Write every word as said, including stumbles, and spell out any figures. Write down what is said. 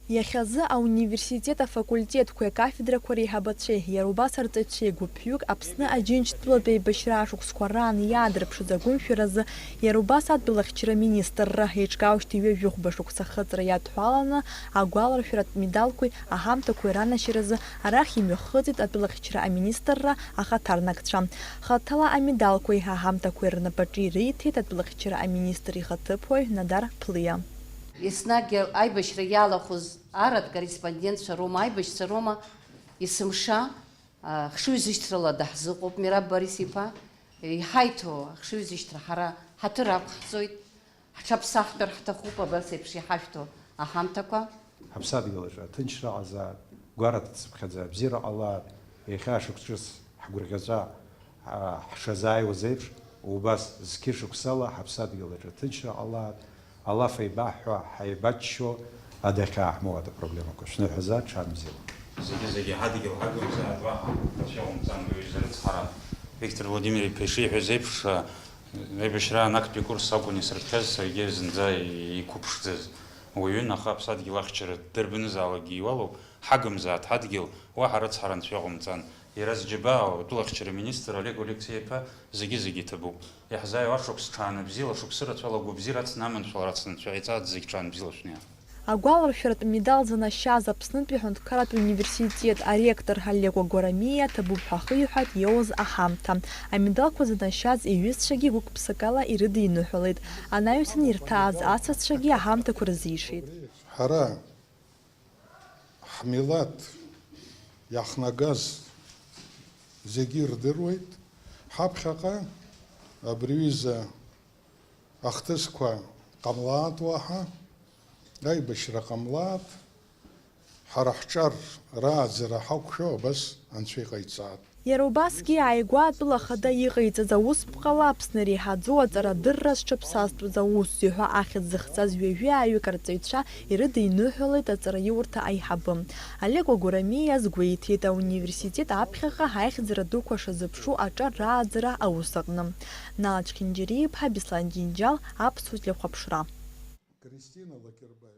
Иахьазы ауниверситет афакультетқәеи акафедрақәа реиҳабацәеи, иара убас арҵаҩцәеи гәыԥҩык Аԥсны Аџьынџьтәылатә еибашьра ашықәсқәа раан иаадырԥшыз агәымшәаразы, иара убас атәылахьчара аминистрра еиҿкаауеижьҭеи ҩажәихәба шықәса ахыҵра иадҳәаланы агәаларшәаратә медалқәеи аҳамҭақәеи ранашьаразы арахь имҩахыҵит атәылахьчара аминистрра ахаҭарнакцәа. Хаҭала амедалқәеи аҳамҭақәеи рнапаҿы ириҭеит атәылахьчара аминистр ихаҭыԥуаҩ Надар Ԥлиа. Еснагь аибашьра иалахәыз арратә корреспондентцәа роума, аибашьцәа роума, есымша, а, хшыҩзышьҭрала даҳзыҟоуп Мераб Борис-иԥа. Иҳаиҭо ахшыҩзышьҭра ҳара ҳаҭыр ақәҳҵоит, ҳҽаԥсахтәыр ҳҭахуп абас еиԥш иҳашәҭо аҳамҭақәа. Ҳаԥсадгьыл аҿы аҭынчра ҟазаат, гәараҭацыԥхьаӡа абзиара ҟалаат, иахьа шықәсыс ҳгәырӷьаҵәа, а, ҳшазааиуаз еиԥш, убас зқьышықәсала ҳаԥсадгьыл аҿы аҭынчра ҟалаат, алаф еибаҳҳәо, ҳаибаччо, адәахьы ааҳмоуат апроблемақәа. Шәныҳәазаат, ҽаанбзиала. Зегьы-зегьы ҳадгьыл ҳагымзаат, уаҳа рацәа умҵан, уаҩы изрыцҳара. Виктор Владимир-иԥа ишиҳәаз еиԥш, а, аибашьраан актәи курс акәын исырҭҟьаз, саргьы зынӡа иқәыԥшӡаз уаҩын, аха аԥсадгьыл ахьчара ддырбанызаалакгьы иуалуп, ҳагымзаат ҳадгьыл, уаҳа рыцҳара анцәа иҟоумҵан. Иара зџьабаа, атәылахьчара министр Олег Алексеи-иԥа зегьы-зегьы иҭабуп. Иаҳзааиуа ашықәс ҽаанбзиала, шықәсы рацәала агәабзиара ацны аманшәалара ацны анцәа иҵааӡ зегь ҽаанбзиала шәнеи. Агәаларшәаратә медал занашьаз Аԥснытәи аҳәынҭқарратә университет аректор Алеко Гәарамиа ҭабуп ҳәа ахиҳәааит иоуз аҳамҭа. Амедалқәа занашьаз иҩызцәагьы гәык-ԥсыкала ирыдиныҳәалеит, анаҩсан ирҭааз асасцәагьы аҳамҭақәа рзишеит. Ҳара ҳмилаҭ иаҳнагаз зегьы ирдыруеит. Ҳаԥхьаҟа абри ҩыза ахҭысқәа ҟамлаат уаҳа, аибашьра ҟамлаат, ҳара ҳҿар рааӡара ҳақәшәо абас Анцәа иҟаиҵаат. Иара убасгьы ааигәа атәыла ахада иҟаиҵаз ауспҟала Аԥсны иреиҳаӡоу аҵарадырра зҽаԥсазтәыз аусзуҩ ҳәа ахьӡ зыхҵаз ҩажәи ааҩык арҵаҩцәа ирыдиныҳәалеит аҵараиурҭа аиҳабы. Олег Гәарамиа азгәеиҭеит, ауниверситет аԥхьаҟа аихьӡара дуқәа шазыԥшу аҿар рааӡара аус аҟны. Нал Ачхьынџьариа-иԥҳа, Беслан Џьынџьал, Аԥсуа телехәаԥшра. Кристина Лакербаева.